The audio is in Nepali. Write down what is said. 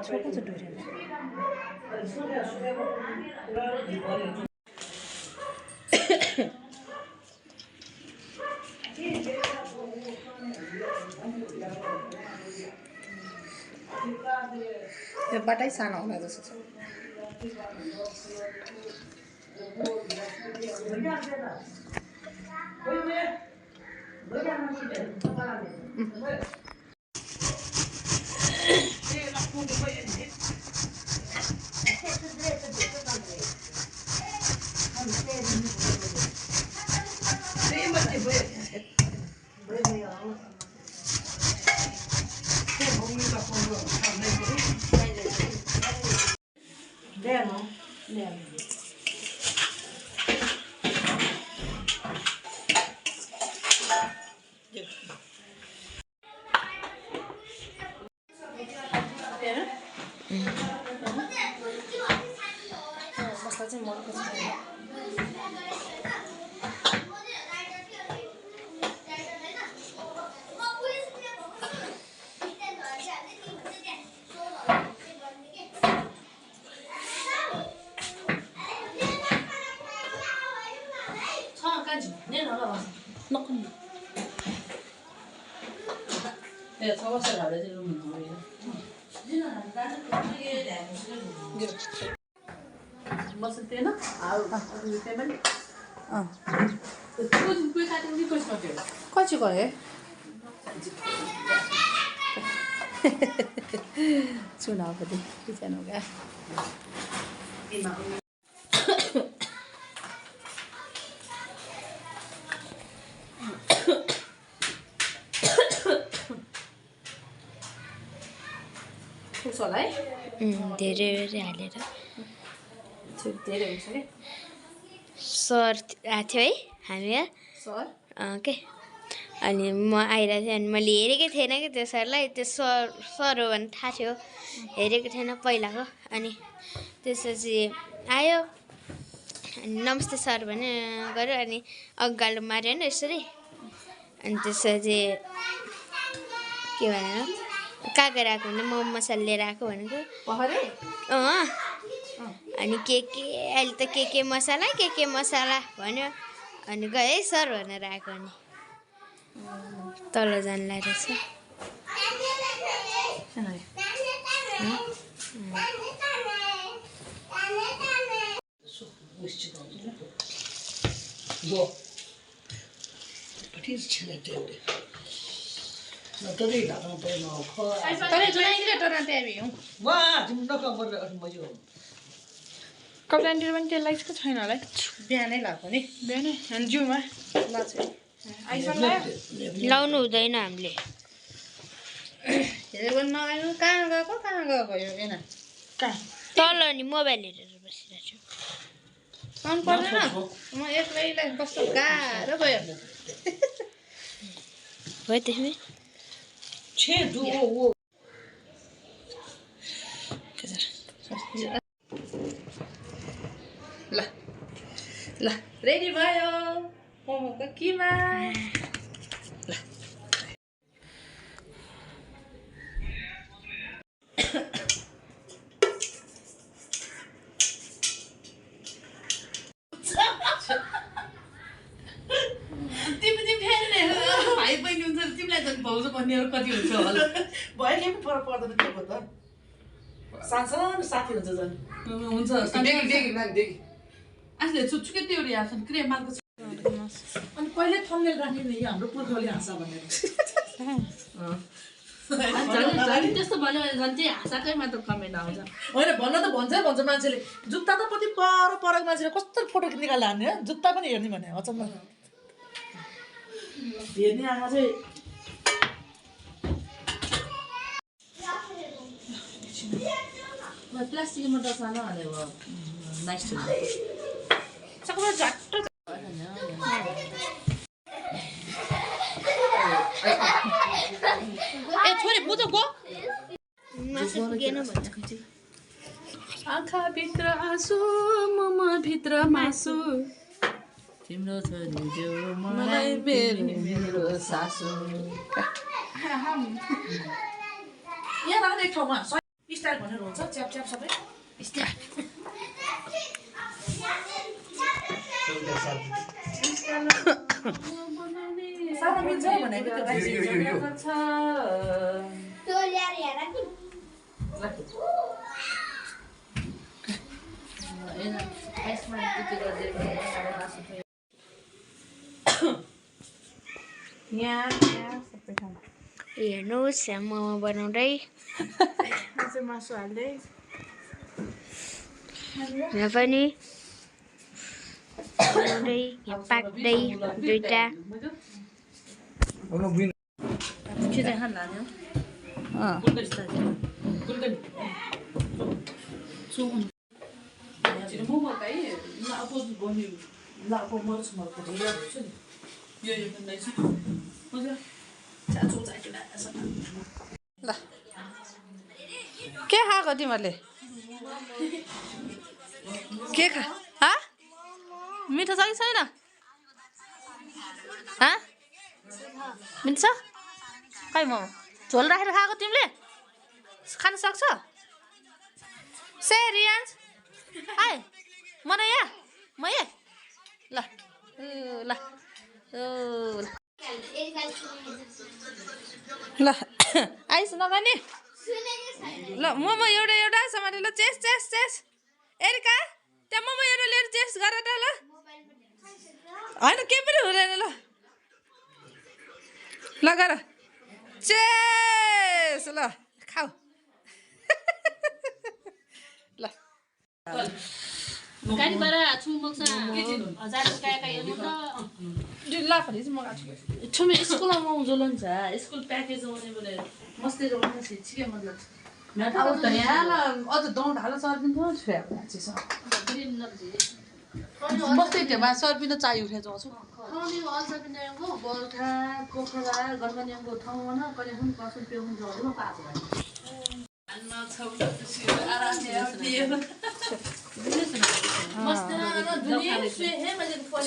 छोटा सा डोरी त्यो बाटै सानो होला जस्तो छ मसला चाहिँ मनको छ कति गयो चुनावपट्टि किचन हो क्या धेरै हालेर धेरै हुन्छ कि सर आएको थियो है हामी सर के अनि म आइरहेको थिएँ अनि मैले हेरेकै थिएन कि त्यो सरलाई त्यो सर हो भने थाहा थियो हेरेको थिएन पहिलाको अनि त्यसपछि आयो अनि नमस्ते सर भने गऱ्यो अनि अगाडि माऱ्यो होइन यसरी अनि त्यसपछि के भनेर कागेर आएको भने मोमो मसाला लिएर आएको भनेको अनि के अहिले त के मसाला भन्यो अनि गयो है सर भनेर आएको अनि तल जान्ला रहेछ कप्तानतिर पनि तेल लगाएको छैन होला है बिहानै लगाएको नि बिहानै अनि जिउमा लाउनु हुँदैन हामीले हेरेको नआउनु कहाँ गएको यो हेर कहाँ तल अनि मोबाइल हेरेर बसिरहेको छु आउनु पर्दैन म एक्लैलाई कस्तो गाह्रो भयो त्यसमै ल रेडी भयो मोमोको किमा ल भाइ बहिनी हुन्छ तिमीलाई त भाउजू भन्नेहरू कति हुन्छ होला भइले पनि फरक पर्दैन त्यो त सानसानो साथी हुन्छ झन् हुन्छ आजले चुचुके त्योरी आछन् क्रेमालको अनि पहिले थम्नेल राख्ने नि हाम्रो पुर्खाले हाँसा भनेर त्यस्तो भन्यो भने झन् चाहिँ हाँसाकै मात्र कमेन्ट आउँछ होइन भन्न त भन्छ मान्छेले जुत्ता त कति परको मान्छेले कस्तो फोटो निकालेर हान्ने जुत्ता पनि हेर्ने भने अचम्म हेर्ने आँखा चाहिँ प्लास्टिकको मोटर सानो हाल्यो नाइस सकभर झट्ट ए छोरी बुझ गो आँखा भित्र आँसु मम भित्र मासु तिम्रो छोरी देऊ मलाई मेरो सासु यहाँ राख्ने एक ठाउँमा स्टाइल भनेर हुन्छ च्याप च्याप सबै स्टाइल सारा मिल्छ भनेको त्यो गाइस त्यो ल्याएर हेर नि हेर्नुहोस् मोमो बनाउँदै मासु हाल्दै यहाँ पनि बनाउँदै यहाँ पाक्दै दुईटा ल के खाएको तिमीहरूले के खा मिठो छ कि छैन मिल्छ खै म झोल राखेर खाएको तिमीले खान सक्छ से रियान्स आए मनैया मये ल ल ल आइस नखाने ल मोमो एउटा एउटा समाते ल चेस चेस चेस एरिका त्यहाँ मोमो एउटा लिएर चेस गर त ल होइन केही पनि हुँदैन ल ल गर चेस ल खाऊ ल गाडी bara छुमक्सा 1000 रुपैयाँका हेर्नु त ल पनि मगाएको छु छुमे स्कुलमा उजोलन छ स्कुल प्याकेज आउने बोले मस्ती गर्नु छिके मतलब मैं अब त यहाँ अझ दौड हाल सर्पिन्छ छ्या छ ग्रीन नजी मस्तै थियो मा सर्पिन चाइ उठे जाउँछु खाउने अल्छ पिनेको गोर्खा कोखरा गरगनियाको ठाउँमा न कहिले हुन कसो पेउन जाउँदैन पाएको अन्ना छौला खुसी आराम दिए मस्त न दुनिया से है मैले फोन